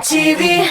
TV.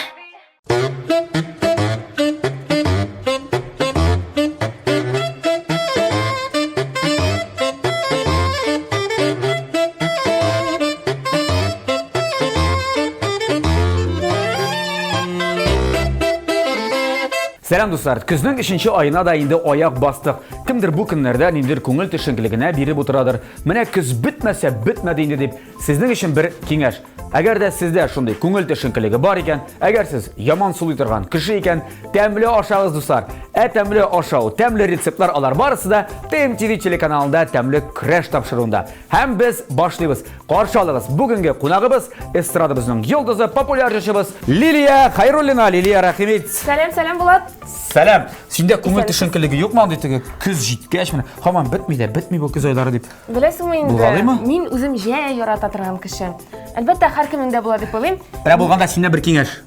Сәлам дуслар, көзнең өченче аена да инде аяк бастык. Кемдер бу көннәрдә ниндидер күңел төшенкелегенә биреп утырадыр. Менә көз бетмәсә бетмәде инде дип, сезнең өчен бер киңәш. Әгәр дә сездә шундый күңел төшенкелеге бар икән, әгәр сез яман сулый торган кеше икән, тәмле ашагыз, дуслар. Ә тәмле ашау, тәмле рецептлар алар барысы да ТМТВ телеканалында тәмле көрәш тапшыруында. Һәм без башлыйбыз. Каршы алыгыз, бүгенге кунагыбыз, эстрадабызның йолдызы, популяр җырчыбыз Лилия Хайруллина. Лилия, рәхим ит. Сәлам, сәлам, Булат. Сәлам. Синдә күңел төшенкелеге юкмы андый теге көз җиткәч менә һаман бетми дә бетми бу көз айлары дип. Беләсеңме инде? Булгалыймы? Мин үзем җәй ярата торган кеше. Әлбәттә, һәркемнең дә була дип уйлыйм. Менә булганда синнән бер киңәш.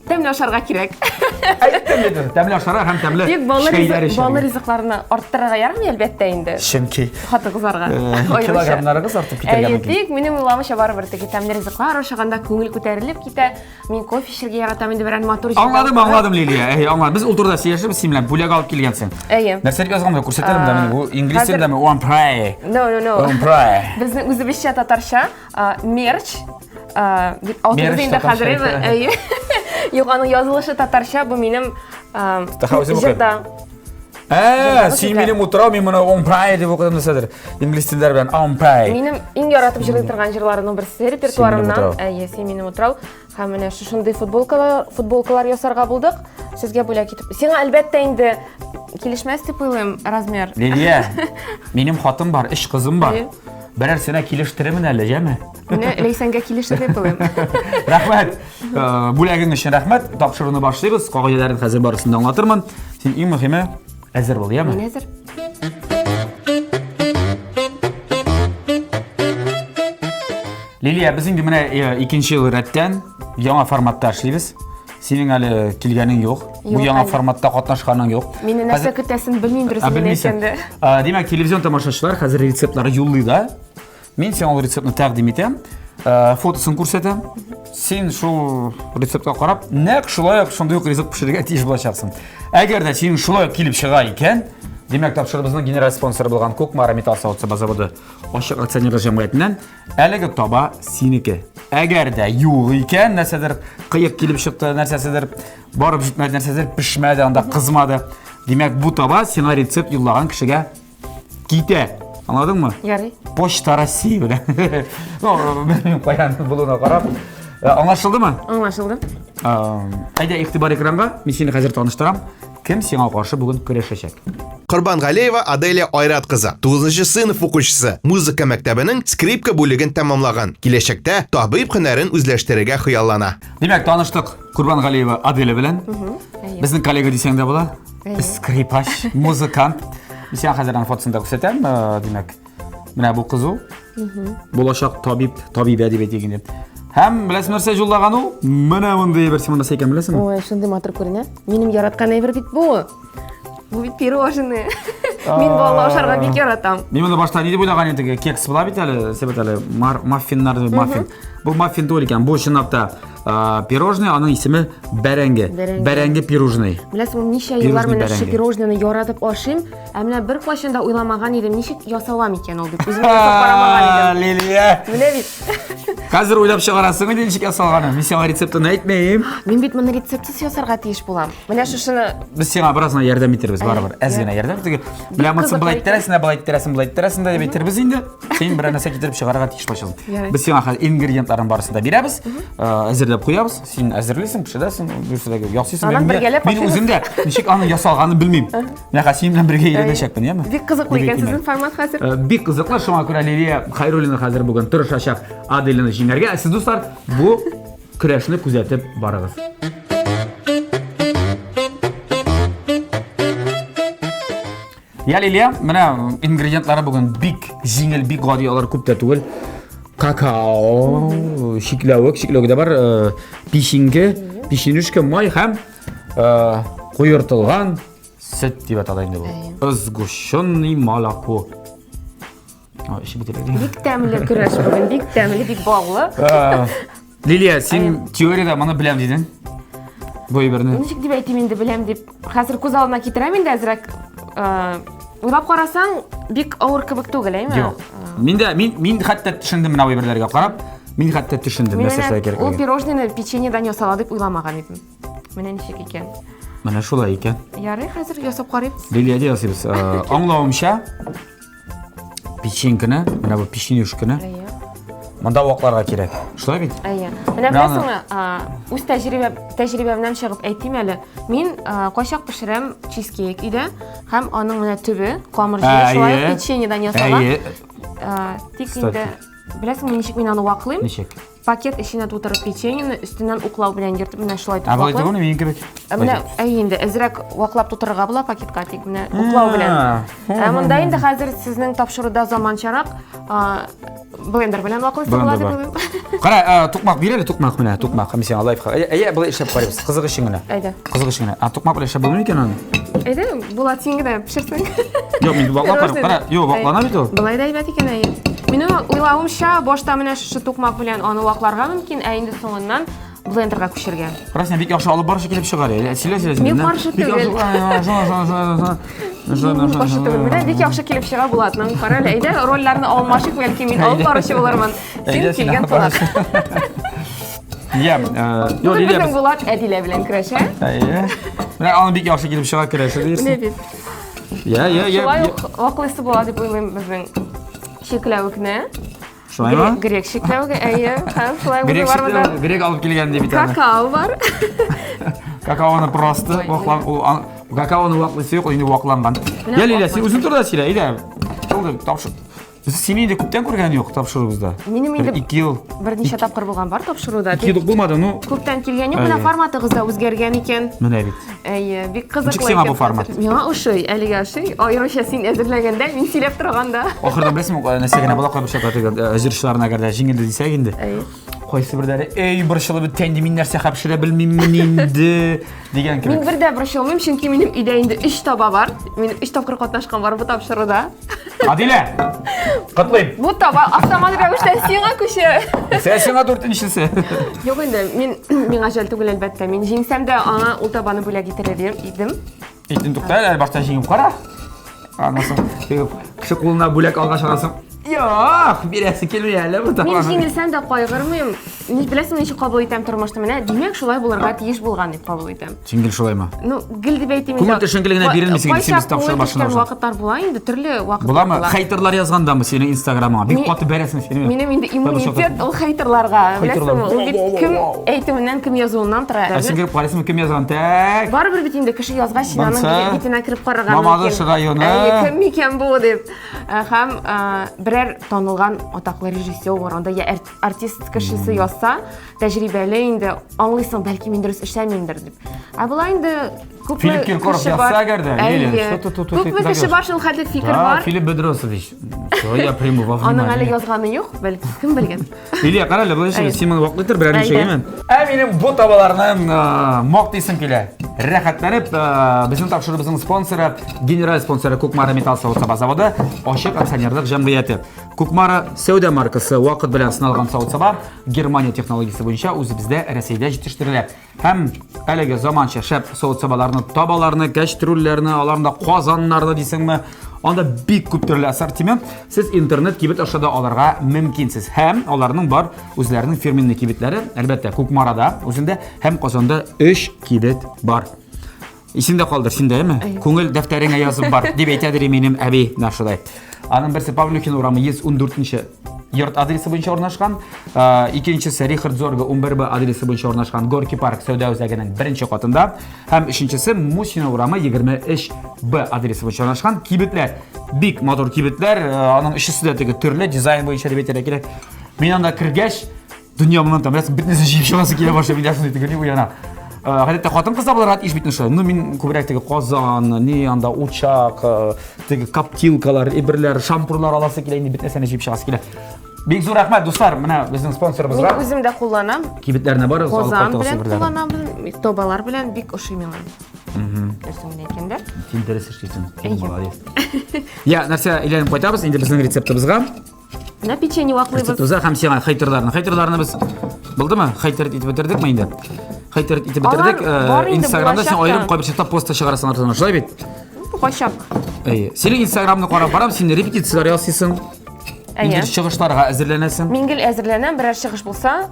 Тәмле ашарга кирәк. Әйттем бит, тәмле ашарга һәм тәмле Тик баллы чәйләр ризык, баллы эчәргә. ризыкларны арттырырга ярамый әлбәттә инде. Чөнки Хатын-кызларга. Аеруча. килограммнарыгыз артып китәргә Әйе, мөмкин. тик минем уйлавымча барыбер теге тәмле ризыклар ашаганда күңел күтәрелеп китә. Мин кофе эчәргә яратам инде берәр матур җирдә Аңладым, утырып. аңладым, Лилия. Әй, аңладым. Без ул турыда сөйләшербез, син белән бүләк алып килгәнсең. Әйе. Нәрсә дип язган бу? Күрсәтәлем дә мин. Бу инглиз хәзер- телендәме? One pray. No, no, no. One pray. Безнең үзебезчә татарча а, мерч а, дип атыйбыз Мерч инде татарча хәзер әйтә. әйе. Юк, аның язылышы татарча, бу минем а, Таха үзем укыйм. җырда. Ә, Җырдагы син сүзләр. минем утрау, мин моны on pray дип укыдым нәрсәдер. Инглиз телләре белән on pray. Минем иң яратып җырлый торган җырларымның берсе репертуарымнан. утрау. Әйе, син минем утрау. Һәм менә шушындый футболкалар, футболкалар ясарга булдык. Сезгә бүләк итеп. Сиңа әлбәттә инде килешмәс дип уйлыйм размер. Лилия, минем хатын бар, өч кызым бар. Әйе. Берәрсенә килештерермен әле, яме? Менә Ләйсәнгә килешер дип уйлыйм. Рәхмәт. Э, Бүләгең өчен рәхмәт. Тапшыруны башлыйбыз. Кагыйдәләрен хәзер барысын да аңлатырмын. Син иң мөһиме әзер бул, яме? Мин әзер. Лилия, без инде менә э, икенче ел рәттән яңа форматта эшлибез. Синең әле килгәнең юк. Бу Юк яңа әле. форматта катнашканың юк. Мине нәрсә Хәзер- көтәсен белмим А, дөресен генә белмисең. әйткәндә. А, Димәк, телевизион тамашачылар хәзер рецептлар юллый да. Мин сиңа ул рецептны тәкъдим итәм. Э, фотосын күрсәтәм. Син шул рецептка карап, нәкъ шулай ук шундый ук ризык пешерергә тиеш булачаксың. Әгәр дә синең шулай ук килеп чыга икән, димәк, тапшырыбызның генераль спонсоры булган Кукмара металл савыт-саба заводы ачык акционерлы җәмгыятеннән әлеге таба синеке. Әгәр дә юк икән, нәрсәдер кыек килеп чыкты, нәрсәседер барып җитмәде, нәрсәседер пешмәде, анда кызмады. Димәк, бу таба сиңа рецепт юллаган кешегә китә. Аңладыңмы? Ярый. Почта России белән. Ну, белмим, каян булуына карап. Э, Аңлашылдымы? Аңлашылды. Э, Әйдә, игътибар экранга. Мин сине хәзер таныштырам. Кем сиңа каршы бүген көрәшәчәк? Корбангалиева Аделя Айрат кызы, 9 сыйныф укучысы, музыка мәктәбенең скрипка бүлеген тәмамлаган. Киләчәктә табиб һөнәрен үзләштерергә хыяллана. Димәк, таныштык Корбангалиева Аделя белән. Әйе. Безнең коллега дисәң дә була. Әйе. Скрипач, музыкант. Мин сиңа хәзер аның фотосын да күрсәтәм. Э, Димәк, менә бу кыз ул. Булачак табиб, табибә дип әйтик инде. Һәм беләсең нәрсә юллаган ул? Менә мондый әйбер, син моны нәрсә икәнен беләсеңме? Ой, шундый матур күренә. Минем яраткан әйбер бит бу. Бу бит пирожные. Мин балалар ашарга бик яратам. Мин моны башта ни дип уйлаган идем, кекс була бит әле, сәбәт әле маффиннар, маффин. Бу маффин түгел икән, бу чынлап та пирожный, аның исеме бәрәңге. Бәрәңге пирожный. Беләсеңме, ничә еллар менә шушы пирожныйны яратып ашыйм, ә менә бер кайчан да уйламаган идем, ничек ясала микән ул дип. Үзем ясап карамаган идем. Лилия. Менә бит. Хәзер уйлап чыгарасың инде ничек ясалганын. Мин сиңа рецептын әйтмәйм. Мин бит моны рецептсыз ясарга тиеш булам. Менә шушыны Без сиңа бераз гына ярдәм итербез, барыбер. Әз генә ярдәм. Теге, менә монысы былай иттерәсең дә, былай иттерәсең, былай иттерәсең дә дип әйтербез инде. Син берәр нәрсә китереп чыгарырга тиеш булачаксың. Без сиңа хәзер ингредиентларның барысын да бирәбез, э, әзерләп куябыз. Син әзерлисең, пешерәсең, дөресрәге ясыйсың. Аннан бергәләп Мин үзем дә ничек аның ясалганын белмим. Менә хәзер синең белән бергә өйрәнәчәкмен, яме? Бик кызыклы икән сезнең формат хәзер. Э, бик кызыклы, шуңа күрә Лилия Хайруллина хәзер бүген тырышачак Аделяны җиңәргә. Ә сез, дуслар, бу көрәшне күзәтеп барыгыз. Я, Лилия, менә ингредиентлары бүген бик җиңел, бик гади, алар күп тә түгел. Какао, чикләвек, чикләвек дә бар, э, печенье, печенюшка, май һәм э, куертылган сөт дип атала инде бу. Сгущенный молоко. Бик тәмле көрәш бүген, бик тәмле, бик баллы. Э, Лилия, син теориядә моны беләм дидең. Бу әйберне. Ничек дип әйтим инде беләм дип. Хәзер күз алдына китерәм инде әзрәк. Э, уйлап карасаң, бик авыр кебек түгел, әйме? Юк. Мин дә мин мин хәтта төшендем менә бу әйберләргә карап. Мин хәтта төшендем Мин нәрсә менә эшләргә кирәк. ул пирожныйны печеньедан ясала дип уйламаган идем. Менә ничек икән. Менә шулай икән. Ярый, хәзер ясап карыйбыз. Лилия дә ясыйбыз. Э, аңлавымча, печеньканы, менә бу печенюшканы Әйе. монда вакларга кирәк. Шулай бит? Әйе. Менә беләсеңме, үз тәҗрибә тәҗрибәмнән чыгып әйтим әле. Мин кайчак пешерәм чизкейк өйдә һәм аның менә төбе камыр җире шулай ук печеньедан ясала. Әйе. Тик инде беләсеңме, ничек мин аны ваклыйм? Ничек? Пакет эченә тутырып печеньены өстеннән уклау белән йөртеп менә шулай итеп Ә болай түгелме минем кебек? Ә менә әй инде әзрәк ваклап тутырырга була пакетка, тик менә уклау белән. Ә монда инде хәзер сезнең тапшыруда заманчарак блендер белән ваклыйсы була дип уйлыйм. Кара, тукмак бир әле, тукмак менә, тукмак. Мин сиңа лайфхак. Әйә, болай эшләп карыйбыз. Кызык өчен генә. Әйдә. Кызык өчен генә. Ә тукмак белән эшләп булмый микән аны? Әйдә, Булат, син генә пешерсең. Юк, мин ваклап карыйм. Кара, юк, ваклана бит ул. Болай да әйбәт икән, әйе. Минем уйлавымча, башта менә шушы тукмак белән аны вакларга мөмкин, ә инде соңыннан блендерга күчергә. Кара, син бик яхшы алып баручы килеп чыгар. Сөйлә, сөйлә. Мин каршы түгел. Мин каршы түгел. Менә бик яхшы килеп чыга Булатның. Кара әле, әйдә, рольләрне алмашыйк, бәлки мин алып баручы булырмын. Син килгән кунак. Я, э, юк, Лилия. Безнең Булат Әдилә белән көрәшә. Әйе. Менә аны бик яхшы килеп чыга көрәшә дирсең. Менә бит. Я, я, я. Шулай ук ваклыйсы була дип уйлыйм безнең чикләвекне. Шулаймы? Грек чикләвеге, әйе. Һәм шулай грек бар монда. Грек алып килгән дип бит аны. Какао бар. Какаоны просто ваклан, ул какаоны ваклыйсы юк, ул инде вакланган. Я, Лилия, син үзең турында сөйлә, әйдә. Шул тапшыр. Без сине инде күптән күргән юк тапшыруыбызда. Минем инде 2 ел. Берничә тапкыр булган бар тапшыруда. 2 ел булмады, ну. Күптән килгән юк, менә форматыгыз да үзгәргән икән. Менә бит. Әйе, бик кызыклы. Ничек сиңа бу формат? Миңа ошый, әлегә ошый. Аеруча син әзерләгәндә, мин сөйләп торганда. Ахырдан беләсеңме, нәрсә генә була кайбер чакта теге җырчыларны әгәр дә җиңелде дисәк инде. Әйе. Кайсы бердәре, эй, борчылып беткән инде, мин нәрсә пешерә белмиммен инде, дигән кебек. Мин бер дә борчылмыйм, чөнки минем өйдә инде 3 таба бар. Минем 3 тапкыр катнашкан бар бу тапшыруда. Адилә! Котлыйм. Бу таба автомат рәвештә сиңа күчә. Сә сиңа дүртенчесе. Юк инде, мин миңа жәл түгел әлбәттә. Мин җиңсәм дә аңа ул табаны бүләк итер идем. Итен тукта әле, башта җиңеп кара. Аннан соң кеше кулына бүләк алгач аннан соң Юк, бирәсе килми әле бу табаны. Мин җиңелсәм дә кайгырмыйм. Ни беләсең, ничек кабул итәм тормышны менә. Димәк, шулай булырга тиеш булган дип кабул итәм. Син гел шулаймы? Ну, гел дип әйтим инде. Күңел төшенкелегенә бирелмисең инде, син без тапшыру башында. Вакытлар була инде, төрле вакытлар була. Буламы? Хейтерлар язгандамы синең Инстаграмыңа? Бик каты бәрәсең сине. Минем инде иммунитет ул хейтерларга. Беләсеңме, ул бит кем әйтүеннән, кем язуыннан тора. Ә син кереп карыйсыңмы, кем язган? Так. Барыбер бит инде кеше язгач, син аның битенә кереп карарга мөмкин. Мамадыш районы. Кем микән бу дип. Һәм берәр танылган атаклы режиссер, анда я артист кешесе язса, тәҗрибәле инде, аңлыйсың, бәлки мин дөрес эшләмимдер дип. Ә болай инде күпме Филипп Киркоров язса әгәр дә, Күпме кеше бар, шул хәтле фикер бар. Филипп Бедросович, все, я приму во внимание. Аның әле язганы юк, бәлки, кем белгән. Илья, кара әле, болай эшлибез, син моны ваклый тор, берәр ничә яме. Ә минем бу табаларны мактыйсым килә. Рәхәтләнеп, безнең тапшыруыбызның спонсоры, генераль спонсоры Кукмара металл савыт-саба заводы, ачык акционерлык җәмгыяте. Кукмара сәүдә маркасы вакыт белән сыналган савыт-саба Германия технологиясе буенча үзебездә Рәсәйдә җитештерелә. Һәм әлеге заманча шәп савыт-сабаларны, табаларны, кәчтрүлләрне, аларны казаннарны дисеңме, анда бик күп төрле ассортимент. Сез интернет кибет аша да алырга мөмкинсез. Һәм аларның бар үзләренең фирменный кибетләре, әлбәттә, Кукмарада үзендә һәм Казанда 3 кибет бар. Исеңдә калдыр, синдә, әйме? Күңел дәфтәреңә язып бар, дип әйтәдер минем әби, менә шулай. Аның берсе Павлюхин урамы 114 йорт адресы буенча урнашкан, икенчесе Рихард Зорга 11Б адресы буенча урнашкан Горки парк сәүдә үзәгенең беренче катында һәм өченчесе Мусина урамы 23Б адресы буенча урнашкан кибетләр. Бик матур кибетләр, аның өчесе дә теге төрле дизайн буенча дип әйтергә кирәк. Мин анда кергәч, Дөнья моннан там рәсем бөтенесен җыеп чыгасы килә башлый, мин шундый теге ни уяна. Э, гадәттә хатын-кыз да булырга тиеш бит шулай. Ну мин күбрәк теге казан, ни анда учак, э, теге коптилкалар, иберләр, шампурлар аласы килә, инде бөтен нәрсәне җыеп чыгасы килә. Бик зур рәхмәт, дуслар, менә безнең спонсорыбызга. Мин үзем дә кулланам. Кибетләренә барыгыз, алып кайтыгыз Казан белән кулланам, табалар белән бик ошый миңа. Дөресен генә әйткәндә. Син дөрес эшлисең, син молодец. Я, нәрсә, әйләнеп кайтабыз инде безнең рецептыбызга. Менә печенье ваклыйбыз. Рецепт уза һәм сиңа хейтерларны. Хейтерларны без булдымы? Хейтер итеп бетердекме инде? Хейтер итеп бетердек. Алар бар инде, Инстаграмда син булачак аерым та. кайбер чакта пост та чыгарасың артыннан, шулай бит? Кайчак. Әйе. Синең Инстаграмны карап барам, син репетицияләр ясыйсың. Әйе. Ниндидер чыгышларга әзерләнәсең. Мин гел әзерләнәм, берәр чыгыш булса.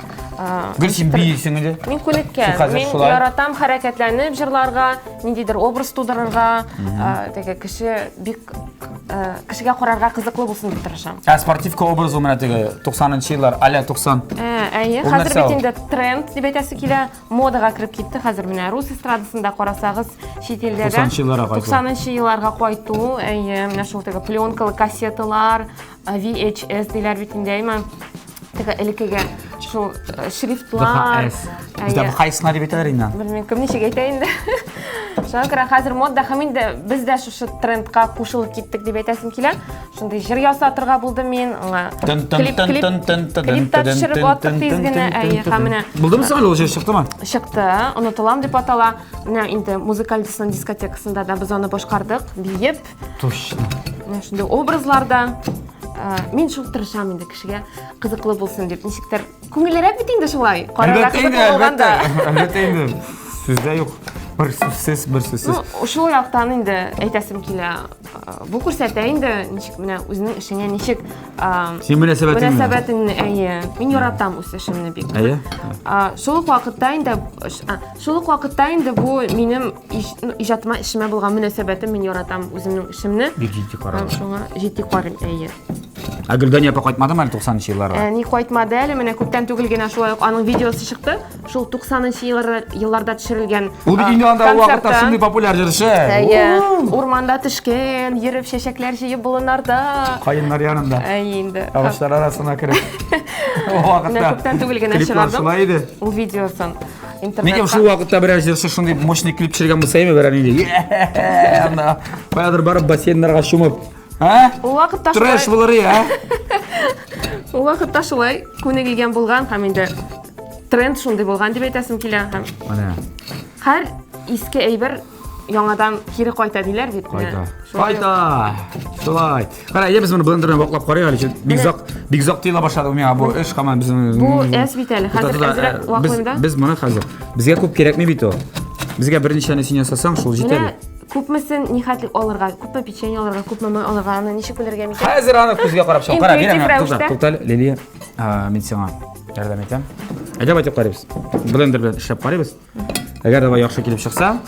Гел син биисең инде. Мин Син күнеккән. хәзер Мин шулай. яратам хәрәкәтләнеп җырларга, ниндидер образ тудырырга, теге кеше бик кешегә карарга кызыклы булсын дип тырышам. Ә спортивка образы менә теге 90-нчы еллар, аля 90. Әйе, Ул хәзер нәрсә бит ул? инде тренд дип әйтәсе килә, модага кереп китте. Хәзер менә рус эстрадасында карасагыз, чит илдә дә 90-нчы елларга кайту. 90-нчы елларга кайту, әйе, менә шул теге пленкалы кассеталар, VHS диләр бит инде, әйме? Теге элеккеге шул шрифтлар. VHS. Бездә VHS-лар дип әйтәләр инде. Белмим, кем ничек әйтә инде. Шуңа күрә хәзер мода һәм инде без дә шушы трендка кушылып киттек дип әйтәсем килә. Шундый җыр ясатырга булдым мин, аңа клип клип клип та төшереп аттык тиз генә. Әйе, һәм менә Булдымы соң әле ул җыр чыктымы? Чыкты, онытылам дип атала. Менә инде музыкаль дискотекасында да без аны башкардык, биеп. Точно. Менә шундый образларда. Мин шул тырышам инде кешегә кызыклы булсын дип. Ничектер күңеллерәк бит инде шулай. Карарга кызыклы булганда. Әлбәттә инде. Сүздә юк. Бер сүзсез, бер сүзсез. Ну, шул яктан инде әйтәсем килә. Бу күрсәтә инде ничек менә үзенең эшеңә ничек Син мөнәсәбәтеңне. Мөнәсәбәтеңне, әйе. Мин яратам үз эшемне бик. Әйе. Шул ук вакытта инде шул ук вакытта инде бу минем иҗатыма, эшемә булган мөнәсәбәтем, мин яратам үземнең эшемне. Бик җитди карыйм. Шуңа җитди карыйм, әйе. Ә Гөлдания апа кайтмадымы әле 90 нчы елларга? Ни кайтмады әле, менә күптән түгел генә шулай ук аның видеосы чыкты. Шул 90 нчы елларда төшерелгән. Ул бит инде анда ул вакытта шундый популяр җырчы. Әйе. Урманда төшкән, йөреп чәчәкләр җыеп болыннарда. Каеннар янында. Әйе инде. Агачлар арасына кереп. Ул вакытта. Менә күптән түгел генә чыгардым. Шулай иде. Ул видеосын. Интернетка. Нигә шул вакытта берәр җырчы шундый мощный клип төшергән булса име берәр нинди. Анда каядыр барып бассейннарга чумып. А? Ул вакытта трэш булыр я. Ул вакытта шулай күнегелгән булган һәм инде тренд шундый булган дип әйтәсем килә һәм. Менә. Һәр иске әйбер яңадан кире кайта диләр бит. Кайта. Кайта. Шулай. Кара, әйдә без моны блендердан ваклап карыйк әле. Бик озак, бик озак тоела башлады миңа бу эш һаман безнең. Бу әз бит әле. Хәзер әзрәк ваклыйм да. Без моны хәзер. Безгә күп кирәкми бит ул. Безгә берничәне син ясасаң, шул җитә бит. Күпмесен нихәтлек алырга, күпме печенье алырга, күпме май алырга, аны ничек белергә микән? Хәзер аны күзгә карап чыгам. Кара, бирәм. Тукта, тукта, Лилия. Мин сиңа ярдәм итәм. Әйдә, давайте карыйбыз. Блендер белән эшләп карыйбыз. Әгәр дә яхшы килеп чыкса,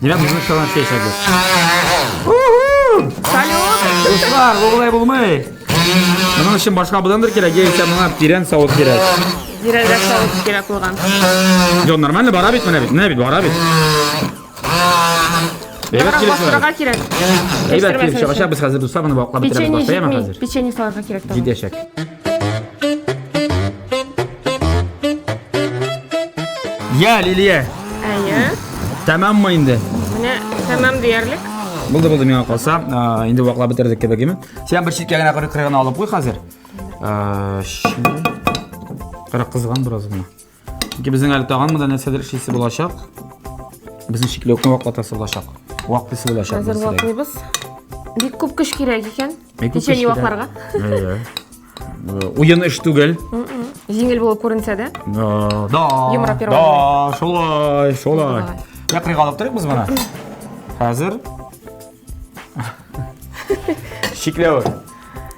Димәк, безнең шалан эшләячәкбез. Салют! Дуслар, бу болай булмый. Моның өчен башка блендер кирәк, яисә моңа тирән савыт кирәк. Тирәнрәк савыт кирәк булган. Юк, нормально бара бит, менә бит, менә бит, бара бит. Әйбәт килеп чыга. кирәк. Әйбәт килеп чыгачак, без хәзер дуслар моны ваклап бетерәбез. Печенье җитми. Печенье салырга кирәк тагын. Җитәчәк. Я, Лилия. Әйе. Тәмаммы инде? Менә тәмам диярлек. Булды, булды миңа калса, инде ваклап бетердек кебек, име? Син бер читкә генә кырык гына алып куй хәзер. Кырык кызган бераз гына. Чөнки безнең әле тагын монда нәрсәдер эшлисе булачак. Безнең чикләвекне ваклатасы булачак. Ваклыйсы булачак. Хәзер ваклыйбыз. Бик күп көч кирәк икән. Печенье вакларга. Әйе. Уен эш түгел. Җиңел булып күренсә дә. Да. Да. Да, шулай, шулай. Якрык алып торыйк без моны. Хәзер Чикләвек.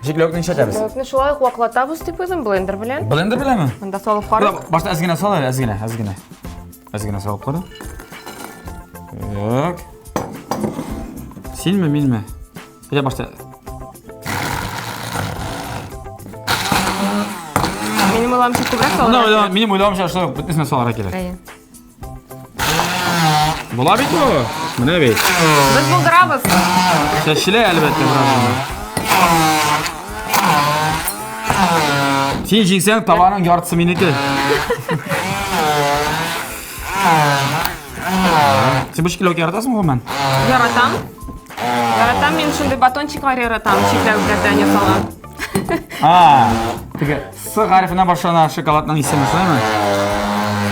Чикләвекне нишләтәбез? Чикләвекне шулай ук ваклатабыз дип уйлыйм блендер белән. Блендер беләнме? Монда салып карыйк. Башта әз генә сал әле, әз генә, әз генә. Әз генә салып кара. Так. Синме, минме? Әйдә башта. Минем уйлавымча күбрәк салырга кирәк. Минем уйлавымча шулай ук бөтенесен салырга кирәк. Әйе. Була бит бу. Менә бит. Без булдырабыз. Чәчелә әлбәттә бераз. Син җиңсәң, табаның яртысы минеке. Син бу чикләвек яратасыңмы гомумән? Яратам. Яратам, мин шундый батончиклар яратам, чикләвекләрдән ясалган. А, теге С хәрефенә башлана шоколадның исеме, шулаймы?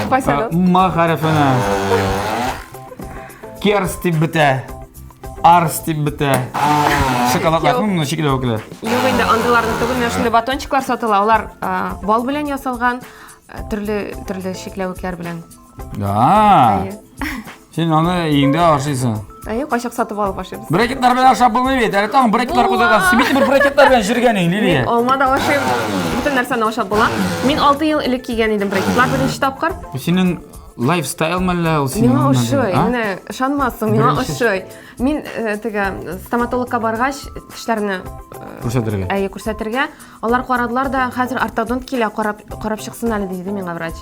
Кайсы М хәрефенә. Керс дип бетә. Арс дип бетә. Шоколадлар, ну, чикләвекләр. Юк инде, андыйларны түгел, менә шундый батончиклар сатыла. Алар бал белән ясалган, төрле төрле чикләвекләр белән. Да. Син аны өеңдә ашыйсың. Әйе, кайчак сатып алып ашыйбыз. Брекетлар белән ашап булмый бит. Әле тагын брекетлар кузгатасың. Син бит бер брекетлар белән йөргән идең, Лилия. Мин алма да ашыйм. Бөтен нәрсәне ашап була. Мин 6 ел элек кигән идем брекетлар беренче тапкыр. Синең лайфстайл мәллә ул синең? Миңа ошый. Менә ышанмассың, миңа ошый. Мин э, теге стоматологка баргач, тешләрне э, күрсәтергә. Әйе, күрсәтергә. Алар карадылар да, хәзер ортодонт килә, карап карап чыксын әле диде миңа врач.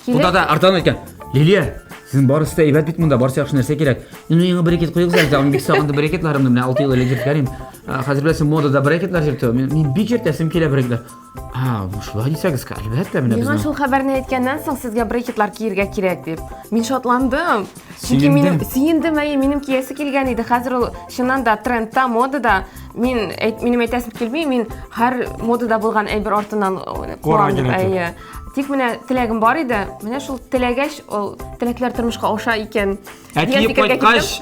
Килеп. Монда да ортодонт әйткән. Лилия, сезнең барысы да әйбәт бит монда, барысы яхшы нәрсә кирәк. Мин миңа брекет куегыз әле, мин бик сагындым брекетларымны, менә 6 ел элек йөрткән идем. Хәзер беләсең, модада брекетлар йөртү. Мин бик йөртәсем килә брекетлар. А, бу шулай дисәгез, әлбәттә, менә Миңа шул хәбәрне әйткәннән соң сезгә брекетлар киергә кирәк дип. Мин шатландым. Чөнки минем сөендем, әйе, минем киясе килгән иде. Хәзер ул чыннан да трендта, модада. Мин әйт, минем әйтәсем килми, мин һәр модада булган әйбер артыннан куам дип, әйе. Тик менә теләгем бар иде. Менә шул теләгәч, ул теләкләр тормышка аша икән. Ә киеп кайткач,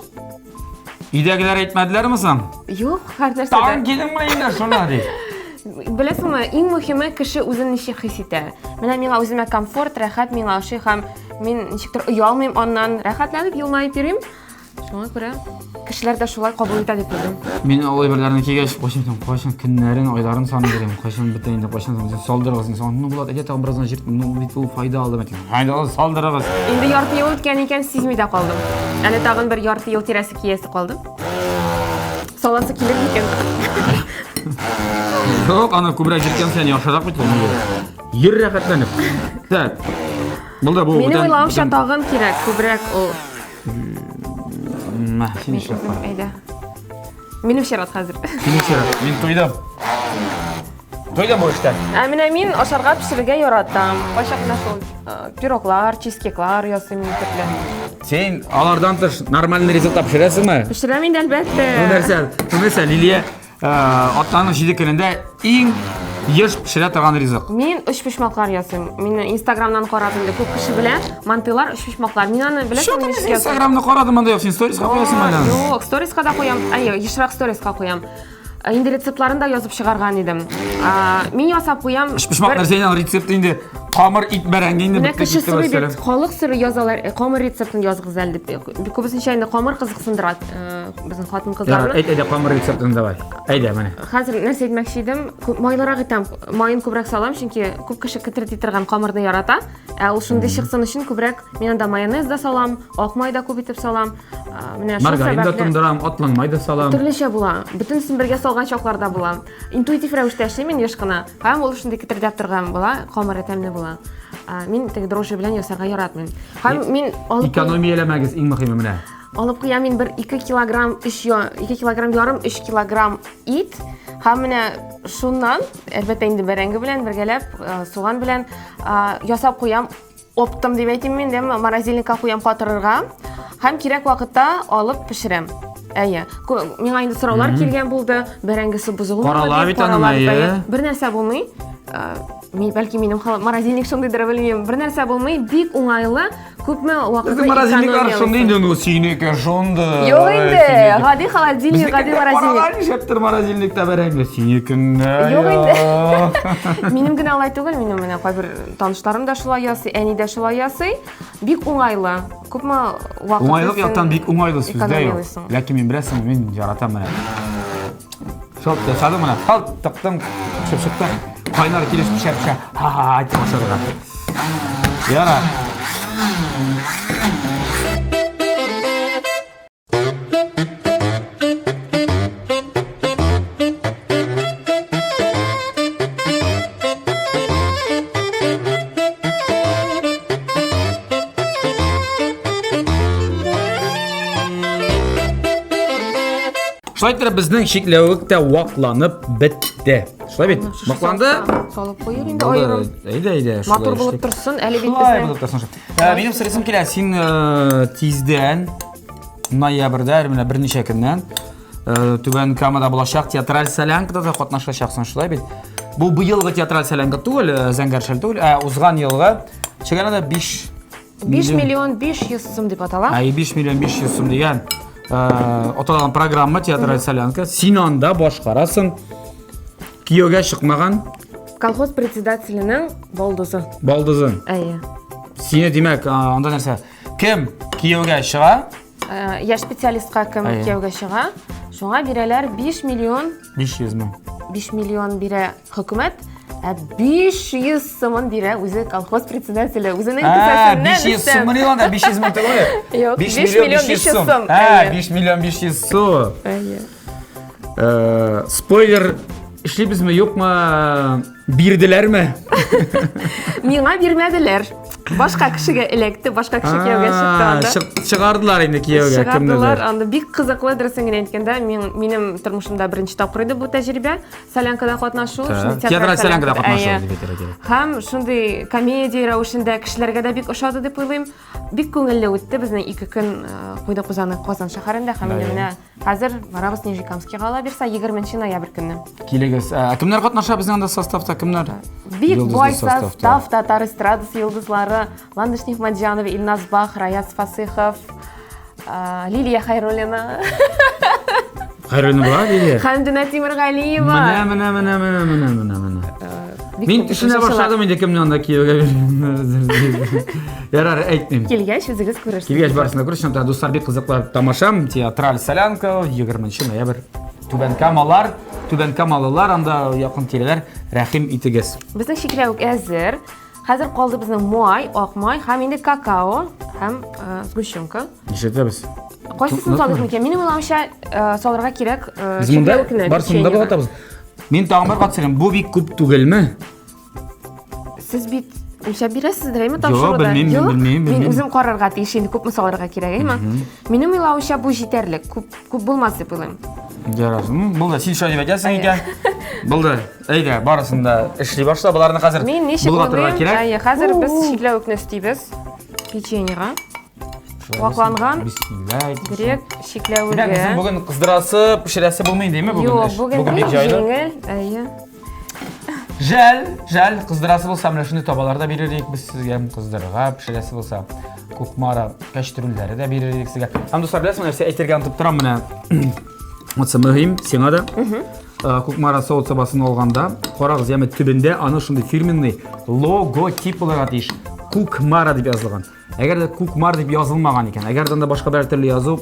өйдәгеләр әйтмәделәрме соң? Юк, һәр нәрсә. Тагын килдеңме инде шуны дип. Беләсеңме, иң мөһиме кеше үзен ничек хис итә. Менә миңа үземә комфорт, рәхәт миңа ошый һәм мин ничектер оялмыйм аннан, рәхәтләнеп елмаеп йөрим. Шуңа күрә кешеләр дә шулай кабул итә дип уйлыйм. Мин ул әйберләрне кигәч, кайчан соң, кайчан көннәрен, айларын саный йөрим, кайчан бетә инде, кайчан соң салдырыгыз инде. Ну, Булат, әйдә тагын бераз гына җырт, ну, бит ул файда алды, мәтән. Файдалы салдырыгыз. Инде ярты ел үткән икән, сизми дә калдым. Әле тагын бер ярты ел тирәсе киясе калды. Саласы килер микән? Юк, аны күбрәк җиткән сән яхшырак бит ул. Йөр рәхәтләнеп. Так. Булды бу. Минем уйлавымча тагын кирәк, күбрәк ул. Мә, син эшләп кара. Әйдә. Минем чират хәзер. Синең чират. Мин туйдым. Туйдым бу эштән. Ә менә мин ашарга пешерергә яратам. Кайчак менә шул пироглар, чизкейклар ясыйм мин төрле. Син алардан тыш нормальный ризык та пешерәсеңме? Пешерәм инде, әлбәттә. Бу нәрсә? Бу нәрсә, Лилия? Атнаның 7 көнендә иң еш пешерә торган ризык. Мин өчпочмаклар ясыйм. Мине Инстаграмнан карап инде күп кеше белә. Мантыйлар, өчпочмаклар. Мин аны беләсеңме ничек ясыйм? Инстаграмны карадым, анда юк, син сториска куясың әле. Юк, сториска да куям. Әйе, ешрак сториска куям. Инде рецептларын да язып чыгарган идем. Мин ясап куям. Өчпочмак нәрсә инде рецепт инде. Камыр, ит, бәрәңге инде. Менә кеше сорый бит, халык сорый язалар, камыр рецептын языгыз әле дип. Күбесенчә инде камыр кызыксындыра безнең хатын-кызларны. Әйт, әйдә, камыр рецептын давай. Әйдә, менә. Хәзер нәрсә әйтмәкче идем, майлырак итәм, маен күбрәк салам, чөнки күп кеше кетерти торган камырны ярата. Ә ул шундый чыксын өчен күбрәк мин анда майонез да салам, ак май да күп итеп салам. Менә шул Маргарин да тондырам, атланмай да салам. Төрлечә була. Бөтенесен бергә салган чаклар да була. Интуитив рәвештә эшлим мин еш кына. Һәм ул шундый кетердәп торган була, камыры тәмле була. Мин теге дрожжи белән ясарга яратмыйм. Һәм мин алып Экономияләмәгез иң мөһиме менә. Алып куям мин бер 2 килограмм, 3 2 килограмм ярым, 3 килограмм ит. Һәм менә шуннан, әлбәттә инде бәрәңге белән бергәләп, суган белән ясап куям. Оптом дип әйтим мин, дәме морозильникка куям катырырга. Һәм кирәк вакытта алып пешерәм. Әйе. Миңа инде сораулар килгән булды. Бәрәңгесе бозылмый. Карала бит аның, әйе. Бер нәрсә булмый. Мин бәлки минем морозильник шундыйдыр, белмим. Бер нәрсә булмый, бик уңайлы. Күпме вакытны Безнең морозильниклар шундый инде, ну синеке шундый. Юк инде, гади холодильник, гади морозильник. Каралар нишләптер морозильникта бәрәңге, синекендә. Юк инде. Минем генә алай түгел, минем менә кайбер танышларым да шулай ясый, әни дә шулай ясый. Бик уңайлы. Күпме вакыт Уңайлык яктан бик уңайлы сүз дә юк. Ләкин мин беләсең, мин яратам менә. Шалт ясадым менә, шалт тыктым, төшеп чыкты. Кайнар килеш пешә пешә. Ха-ха, дип ашарга. Яра. Шулай итеп безнең чикләвек тә вакланып бетте. Шулай бит? Вакланды? Салып куйыйк инде аерым. Әйдә, әйдә. Матур булып торсын, әле бит безнең. Шулай булып торсын. Ә, минем сорыйсым килә, син э, тиздән ноябрьдә, менә берничә көннән э, Түбән Камада булачак театраль солянкада да катнашачаксың, шулай бит? Бу быелгы театраль солянка түгел, э, Зәңгәр шәл түгел, ә узган елгы Чегәнәдә 5 5 миллион 500 сум дип атала. Әй, 5 миллион 500 сум дигән. Аталган программа театраль солянка. Син анда башкарасың. Кияүгә чыкмаган. Колхоз председателенең балдызы. Балдызы. Әйе. Сине димәк, анда нәрсә? Кем кияүгә чыга? Яшь специалистка кем кияүгә чыга? Шуңа бирәләр 5 миллион 500 мең. 5 миллион бирә хөкүмәт, ә 500 сумын бирә үзе колхоз председателе. Үзенең кесәсеннән 500 сум миллион да 500 мең түгел. Юк, 5 миллион 500 сум. Ә, 5 миллион 500 сум. Әйе. Спойлер эшлибезме, юкмы? Бирделәрме? Миңа бирмәделәр. Башка кешегә эләкте, башка кеше кияүгә чыкты анда. Чыгардылар инде кияүгә кемнедер. Чыгардылар, анда бик кызыклы, дөресен генә әйткәндә, мин минем тормышымда беренче тапкыр иде бу тәҗрибә. Солянкада катнашу, шундый театраль солянкада катнашу дип әйтергә кирәк. Һәм шундый комедия рәвешендә кешеләргә дә бик ошады дип уйлыйм. Бик күңелле үтте безнең ике көн куйдык без аны Казан шәһәрендә һәм инде менә Хәзер барабыз Нижнекамскига ала бирсә, 20 ноябрь көнне. Килегез. Ә кемнәр катнаша безнең анда составта? Кемнәр? Бик бай состав, татар эстрадасы йолдызлары, Ландыш Нигъмәтҗанова, Илназ Бах, Раяз Фасыхов, Лилия Хайруллина. Хайруллина була Лилия? Хәмдүнә Тимергалиева. Менә, менә, менә, менә, менә, менә, менә. Мин төшенә башладым инде кемне анда кияүгә биргәннәрдер. Ярар, әйтмим. Килгәч үзегез күрерсез. Килгәч барысын да күрерсез. Чөнки дуслар бик кызыклы тамаша, театраль солянка 20 ноябрь. Түбән Камалар, Түбән Камалылар анда якын тирәләр рәхим итегез. Безнең чикләвек әзер. Хәзер калды безнең май, ак май һәм инде какао һәм э, сгущенка. Нишләтәбез? Кайсысын салыйк микән? Минем уйлавымча, э, салырга кирәк э, Без монда барысын монда болгатабыз. Мин тагын бер кат сорыйм, бу бик күп түгелме? Сез бит үлчәп бирәсездер, әйме тапшыруда? Юк, белмим, Юк, белмим, Мин белмим. үзем карарга тиеш инде күпме салырга кирәк, әйме? Минем уйлавымча бу җитәрлек, күп күп булмас дип уйлыйм. Ярар. Булды, син шулай дип әйтәсең икән. Булды. Әйдә, барысын да эшли башла. Боларны хәзер Мин ничек болгатырга уйлыйм? кирәк. Әйе, хәзер без чикләвекне өстибез печеньега. Вакланган Бисмилла әйтеп. грек чикләвеге. Димәк, безнең бүген кыздырасы, пешерәсе булмый инде, әйме бүген Юк, эш? бүген Бүген бик бик җайлы. җиңел. Әйе. Жәл, жәл, кыздырасы булса, менә шундый табалар да бирер идек без сезгә кыздырырга, пешерәсе булса, Кукмара кәчтрүлләре дә бирер идек сезгә. Һәм дуслар, беләсеңме, нәрсә әйтергә онытып торам менә. Монысы мөһим, сиңа да. Кукмара савыт сабасын алганда, карагыз, яме төбендә аны шундый фирменный логотип булырга тиеш. Кукмара дип язылган. Әгәр дә Кукмар дип язылмаган икән, әгәр дә анда башка берәр төрле язу,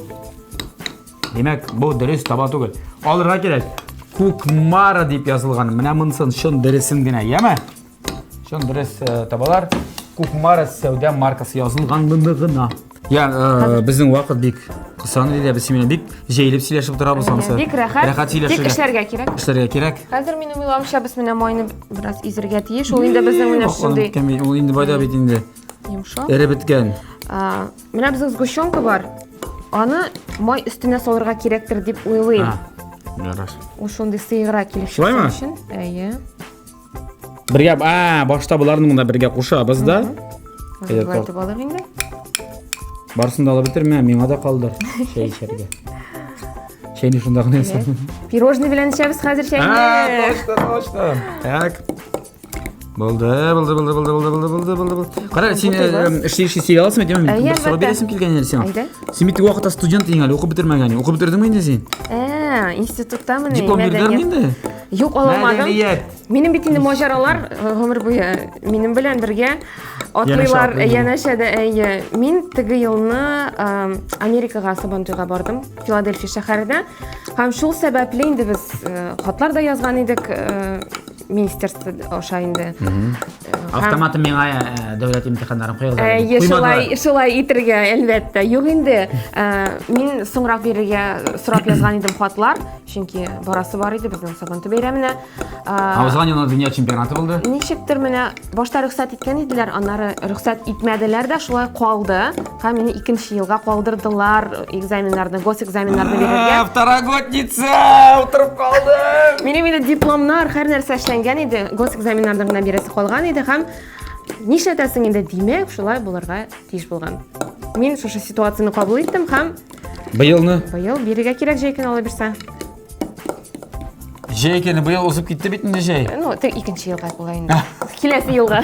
димәк, бу дөрес таба түгел. Алырга кирәк. Кукмара дип язылган. Менә монысын чын дөресен генә, яме? Чын дөрес э, табалар. Кукмара сәүдә маркасы язылганлыгы гына. Я, э, безнең вакыт бик кысан иде, без синең бик җәелеп сөйләшеп торабыз анысы. Бик рәхәт. Рәхәт сөйләшергә. Тик эшләргә кирәк. Эшләргә кирәк. Хәзер минем уйлавымча без менә майны бераз изергә тиеш. Ул инде безнең менә шундый. Ул инде байда бит инде. Йомшак. Эреп беткән. Менә безнең сгущенка бар. Аны май өстенә салырга кирәктер дип уйлыйм. Ярар. Ул шундый сыеграк килеп чыксын өчен. Әйе. Бергә, а, башта боларны монда бергә кушабыз да. Болай итеп алыйк инде. Барысын да алып бетермә, миңа да калдыр чәй эчәргә. Чәйне шунда гына ясадым. Пирожный белән эчәбез хәзер чәйне. А, точно, точно. Так. Булды, булды, булды, булды, булды, булды, булды, булды, булды. Кара, син эшли эшли сөйли аласыңмы? Димәм, бер сорау бирәсем килгән иде сиңа. Әйдә. Син бит вакытта студент идең әле, укып бетермәгән. Укып бетердеңме инде син? Ә, институтта менә. Диплом бирделәрме инде? Юк, ала алмадым. Минем бит инде маҗаралар гомер буе минем белән бергә атлыйлар янәшәдә. Әйе, мин теге елны Америкага Сабантуйга бардым, Филадельфия шәһәренә. Һәм шул сәбәпле инде без хатлар да язган идек министерство аша инде. Автоматом миңа дәүләт имтиханнарын куйгызалар. Әйе, шулай, шулай итергә, әлбәттә. Юк инде, мин соңрак бирергә сорап язган идем хатлар, чөнки барасы бар иде безнең Сабантуй бәйрәменә. Ә узган елны дөнья чемпионаты булды. Ничектер менә башта рөхсәт иткән иделәр, аннары рөхсәт итмәделәр дә, шулай калды. Һәм мине икенче елга калдырдылар экзаменнарны, госэкзаменнарны бирергә. Второгодница, утырып калдым. Минем инде дипломнар, һәр нәрсә эшләнгән иде, госэкзаменнарны гына бирәсе калган иде һәм нишләтәсең инде, димәк, шулай булырга тиеш булган. Мин шушы ситуацияне кабул иттем һәм быелны быел бирергә кирәк җәй көне ала бирсә. Җәй көне быел узып китте бит инде җәй. Ну, ты икенче елга була инде. Киләсе елга.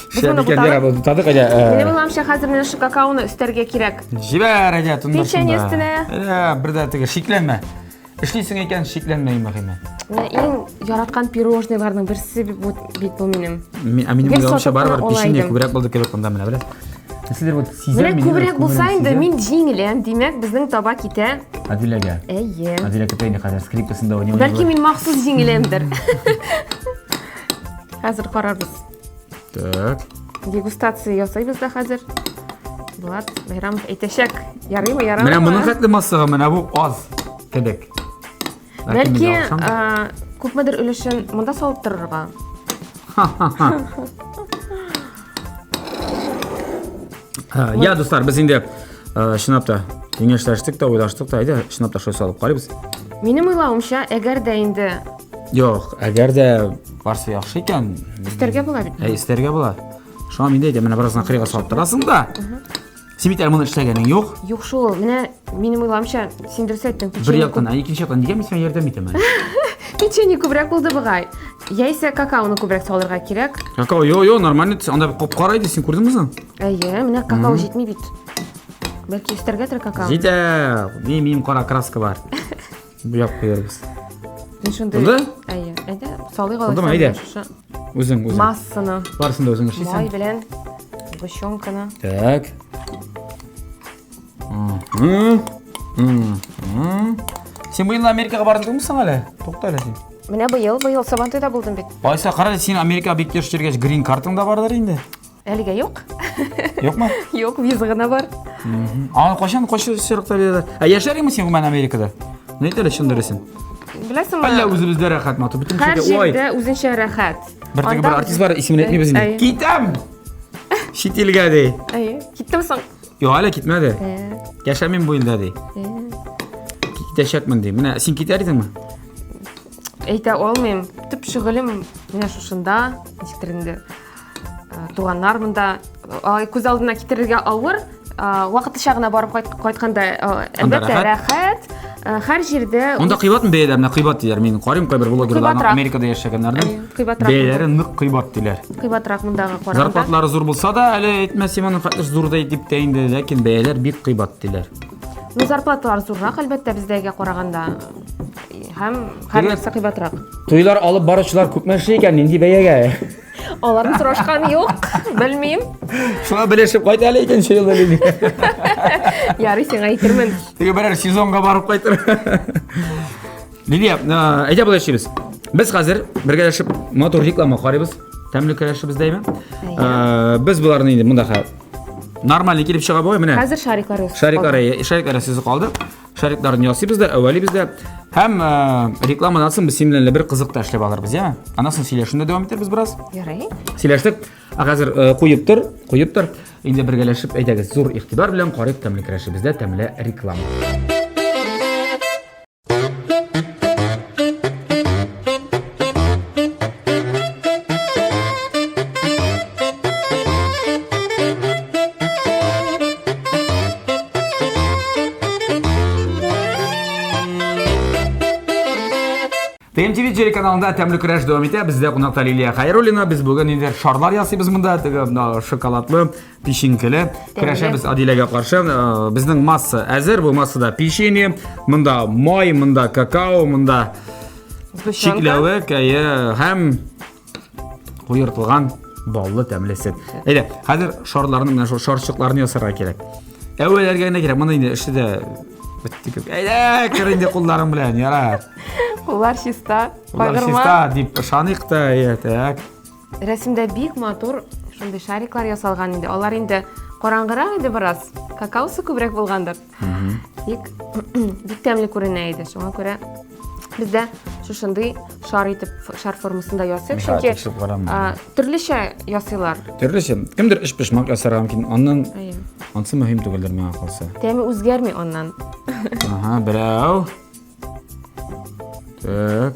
Без моны Шәп икән, ярар, бутадык, әйдә. Минем уйлавымча, хәзер менә шу какаоны өстәргә кирәк. Җибәр, әйдә, тындырсын Печенье өстенә. Әйдә, бер дә теге шикләнмә. Эшлисең икән, шикләнмә иң мөһиме. Менә иң яраткан пирожныйларның берсе бит бу минем. Ә минем уйлавымча, барыбер печенье күбрәк булды кебек монда менә, беләсез. Нәрсәдер вот сизәм. Менә күбрәк булса инде мин җиңеләм, димәк, безнең таба китә. Адиләгә. Әйе. Адилә көтә инде хәзер скрипкасында уйный. Бәлки мин махсус җиңеләмдер. Хәзер карарбыз. Так. Дегустация ясыйбыз да хәзер. Булат Байрамов әйтәчәк. Ярыймы, ярамыймы? Менә моның хәтле массага менә бу аз кебек. Бәлки, күпмедер өлешен монда салып торырга. Я, дуслар, без инде чынлап та киңәшләштек тә, уйлаштык та, әйдә, чынлап та шулай салып карыйбыз. Минем уйлавымча, әгәр дә инде Юк, әгәр дә барсы яхшы икән, өстәргә була бит. Әй, өстәргә була. Шуңа мин дә әйтәм, менә бераз гына кырыйга салып торасың да. Син бит әле моны эшләгәнең юк. Юк шул, менә минем уйлавымча, син дөрес әйттең. Бер яктан, ә икенче яктан нигә мин сиңа ярдәм итәм әле? Печенье күбрәк булды бугай. Яисә какаоны күбрәк салырга кирәк. Какао, йо, йо, нормально, анда кап-кара иде, син күрдеңме соң? Әйе, менә какао җитми бит. Бәлки өстәргәдер какао. Җитә. Ни, минем кара краска бар. Буяп куярбыз. Мин шундый. Булды? Әйе, әйдә, салыйк Булдымы, алайса. әйдә. Шушы Үзең, үзең. массаны. Барысын да үзең эшлисең. Май белән сгущенканы. Так. Мгм. Мгм. Син быел Америкага бардың соң әле? Тукта әле син. Менә быел, быел Сабантуйда булдым бит. Айса, кара, син Америкага бик еш йөргәч, грин картаң да бардыр инде. Әлегә юк. Юкмы? Юк, виза гына бар. Аны кайчан кайсы срокта бирәләр? Ә яшәрме син гомумән Америкада? Ни әйт әле чын дөресен. Беләсеңме? Әллә үзебездә рәхәт матур. Бөтен Һәр кешегә ой. җирдә үзенчә рәхәт. Бер теге Анда бер артист бар, исемен әйтмибез инде. Әйе. Китәм! Чит илгә ди. Әйе. Киттеме соң? Юк, әле китмәде. Ә, Яшәмим бу илдә ди. ә. Китәчәкмен ди. Менә син китәр идеңме? Әйтә алмыйм. Төп шөгылем менә шушында, ничектер инде. Туганнар монда алай күз алдына китерергә авыр. Вакытлыча гына барып кайтканда, әлбәттә, рәхәт. Һәр җирдә Монда кыйбатмы бәяләр? Менә кыйбат диләр. Мин карыйм кайбер блогерларның Америкада яшәгәннәрнең. Кыйбатрак. Бәяләре нык кыйбат диләр. Кыйбатрак мондагы караганда. Зарплаталары зур булса да, әле әйтмәс аның хәтле зур да дип тә инде, ләкин бәяләр бик кыйбат диләр. Ну, зарплаталар зуррак, әлбәттә, бездәгегә караганда. Һәм һәр нәрсә кыйбатрак. Туйлар алып баручылар күпме эшли икән, нинди бәягә? Аларны сорашкан юк, белмим. Шуңа белешеп кайт әле икенче елда Лили. Ярый, сиңа әйтермен. Теге берәр сезонга барып кайтыр. Лилия, әйдә болай эшлибез. Без хәзер бергәләшеп матур реклама карыйбыз. Тәмле көрәшебез дәйме? Без боларны инде монда нормально килеп чыга бугай менә. Хәзер шариклар ясап. Шариклар, шариклар сүзе калды. Шарикларын ясыйбыз да, әвәлибез дә. Һәм рекламадан соң без синең белән бер кызык та эшләп алырбыз, яме? Аннан соң сөйләшүне дәвам итәрбез бераз. Ярый. Сөйләштек. Ә хәзер куеп тор, куеп тор. Инде бергәләшеп әйдәгез, зур игътибар белән карыйк тәмле көрәшебездә тәмле реклама. ТМТВ телеканалында тәмле көрәш дәвам итә. Бездә кунакта Лилия Хайруллина. Без бүген инде шарлар ясыйбыз монда, теге менә шоколадлы, печенькеле. Көрәшәбез Адиләгә каршы. Э, безнең масса әзер. Бу массада печенье, монда май, монда какао, монда чикләвек, әйе, һәм куертылган баллы тәмле сөт. Әйдә, хәзер шарларны менә шул шарчыкларны ясарга кирәк. Әүвәләргә генә кирәк. Моны инде эше дә бетте кебек. Әйдә, кер инде кулларың белән, ярар. Куллар чиста, Куллар чиста дип ышаныйк та, әйе, так. Рәсемдә бик матур шундый шариклар ясалган инде. Алар инде караңгырак иде бераз. Какаосы күбрәк булгандыр. Бик бик тәмле күренә иде. Шуңа күрә бездә шушындый шар итеп шар формасында ясыйк, чөнки төрлечә ясыйлар. Төрлечә. Кемдер өчпочмак ясарга мөмкин. Аннан ансы мөһим түгелдер миңа калса. Тәме үзгәрми аннан. Ага, берәү. Так.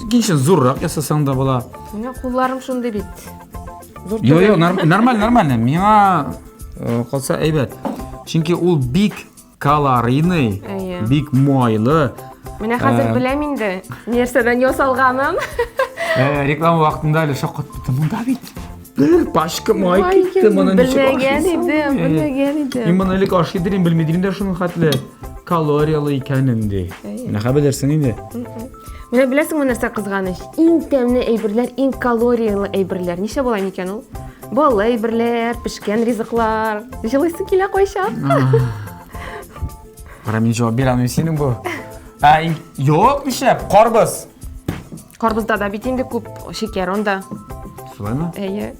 Икенче зуррак ясасаң да була. Менә кулларым шундый бит. Зур Йо, йо, нормально, нормально. Миңа э, калса әйбәт. Чөнки ул бик калорийный, бик майлы. Менә хәзер э, беләм инде, нәрсәдән ясалганын. Э, реклама вакытында әле шаккатып Монда бит бер пачка май китте, моны ничек Белмәгән идем, белмәгән идем. Мин моны элек ашый идем, белми идем дә шуның хәтле калориялы икәнен ди. Менә хәбәр белерсең инде. Менә беләсеңме нәрсә кызганыч? Иң тәмле әйберләр, иң калориялы әйберләр. Нишләп болай микән ул? Баллы әйберләр, пешкән ризыклар. Җылыйсы килә кайчак. Кара, мин җавап бирә алмыйм синең бу. Ә, юк, нишләп? Карбыз. Карбызда да бит инде күп шикәр анда. Шулаймы? Әйе.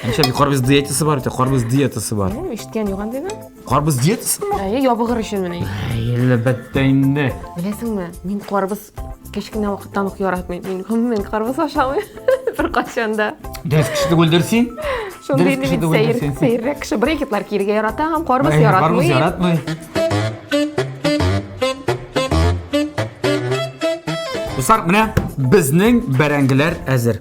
Нишләп карбыз диетасы бар бит, карбыз диетасы бар. Ишеткән юк андыйны. Карбыз диетасымы? Әйе, ябыгыр өчен менә. Әлбәттә инде. Беләсеңме, мин карбыз кечкенә вакыттан ук яратмыйм. Мин гомумән карбыз ашамыйм. Беркайчан да. Дөрес кеше түгелдер син. Шундый инде бит сәер, сәеррәк кеше. Брекетлар киергә яратам, карбыз яратмыйм. Карбыз яратмый. Дуслар, менә безнең бәрәңгеләр әзер.